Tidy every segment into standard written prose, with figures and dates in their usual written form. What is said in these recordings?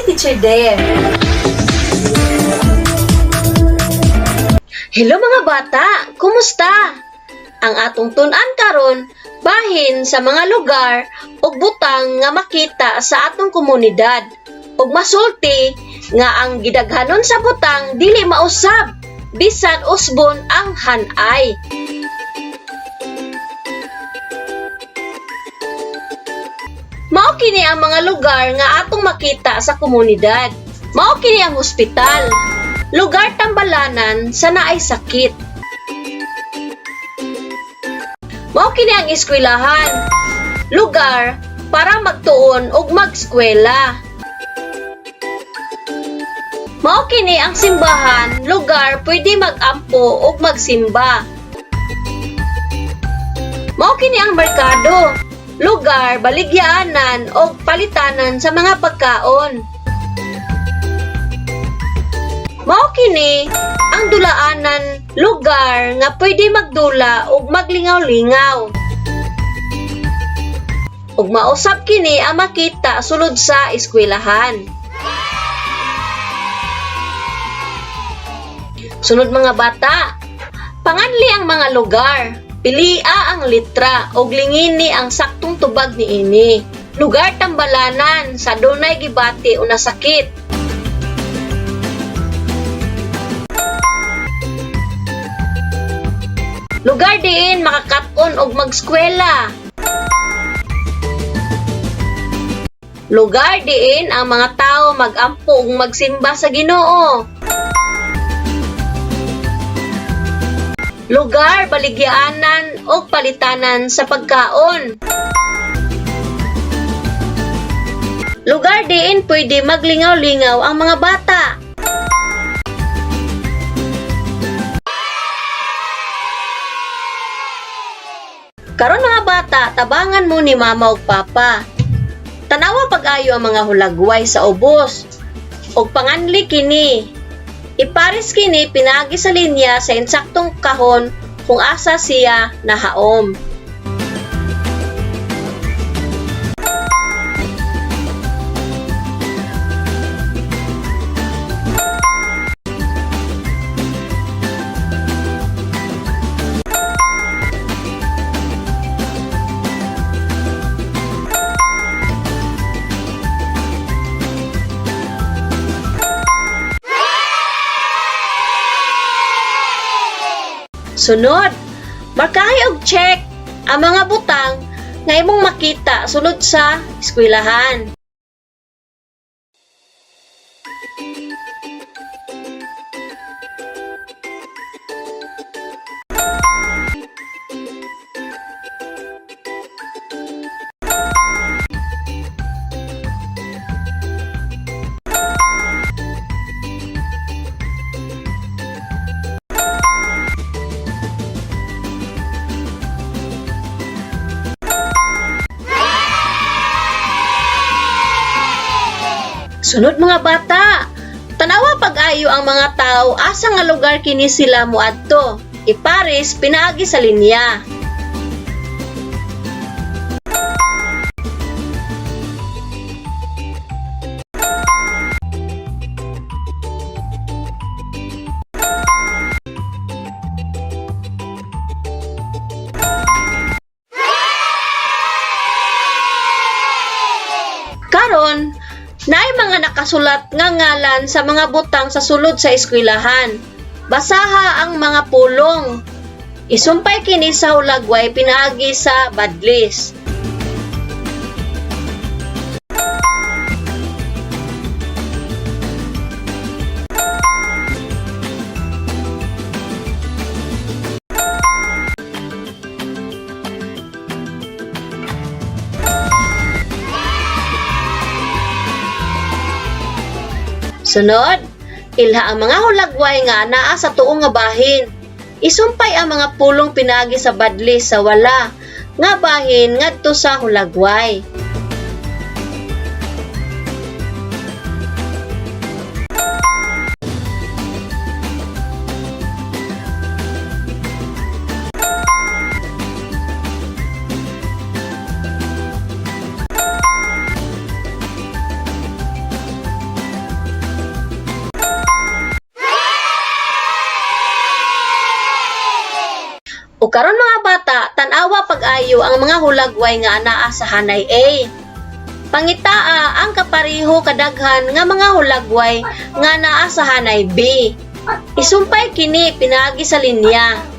si Teacher Dare. Hello mga bata, kumusta? Ang atong tun-an karon bahin sa mga lugar ug butang nga makita sa atong komunidad ug masulti nga ang gidaghanon sa butang dili mausab bisan usbon ang hanay. Mao kini ang mga lugar nga atong makita sa komunidad. Mao kini ang ospital. Lugar tambalanan sa naay sakit. Mao kini ang eskwelahan. Lugar para magtuon ug magskwela. Mao kini ang simbahan, lugar pwede magampo ug magsimba. Mao kini ang merkado, lugar baligyaanan og palitanan sa mga pagkaon. Mao kini ang dulaanan, lugar nga pwede magdula ug maglingaw-lingaw. Ug mausab kini ang makita sulod sa eskwelahan. Sunod mga bata, panganli ang mga lugar. Pilia ang litra ug lingini ang saktong tubag niini. Lugar tambalanan sa dunay gibati o nasakit. Lugar diin makakat-on og magskwela. Lugar diin ang mga tao magampo ug magsimba sa Ginoo. Lugar baligyaanan og palitanan sa pagkaon. Lugar diin pwede maglingaw-lingaw ang mga bata. Karon mga bata, tabangan mo ni mama ug papa. Tanawa pag-ayo ang mga hulagway sa ubos. Og panganli kini. Ipares kini pinaagi sa linya sa insaktong kahon kung asa siya nahaom. Sunod, markahi og check ang mga butang nga imong makita sulod sa eskwelahan. Sunod mga bata, tanawa pag-ayo ang mga tao asa nga lugar kini sila moadto. Ipares pinaagi sa linya. Karon, naay mga nakasulat nga ngalan sa mga butang sa sulod sa eskwelahan. Basaha ang mga pulong. Isumpay kini sa hulagway pinaagi sa badlis. Sunod, ilha ang mga hulagway nga anaa sa tuo nga bahin. Isumpay ang mga pulong pinaagi sa badlis sa wala nga bahin ngadto sa hulagway. Ug karon, mga bata, tan-awa pag-ayo ang mga hulagway nga anaa sa hanay A. Pangitaa ang kapareho kadaghan nga mga hulagway nga naa sa hanay B. Isumpay kini pinaagi sa linya.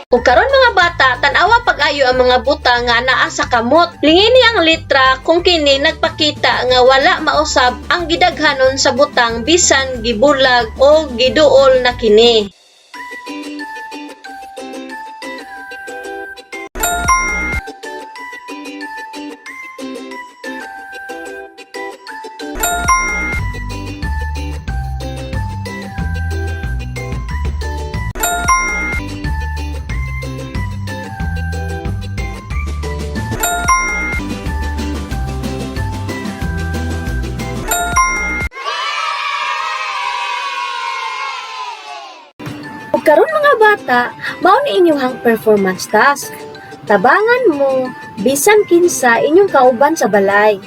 Ug karon, mga bata, tan-awa pag-ayo ang mga butang nga naa sa kamot. Lingini ang litra kung kini nagpakita nga wala mausab ang gidaghanon sa butang bisan gibulag o giduol na kini. Ug karon, mga bata, mao ni inyong performance task. Tabangan mo bisan kinsa inyong kauban sa balay.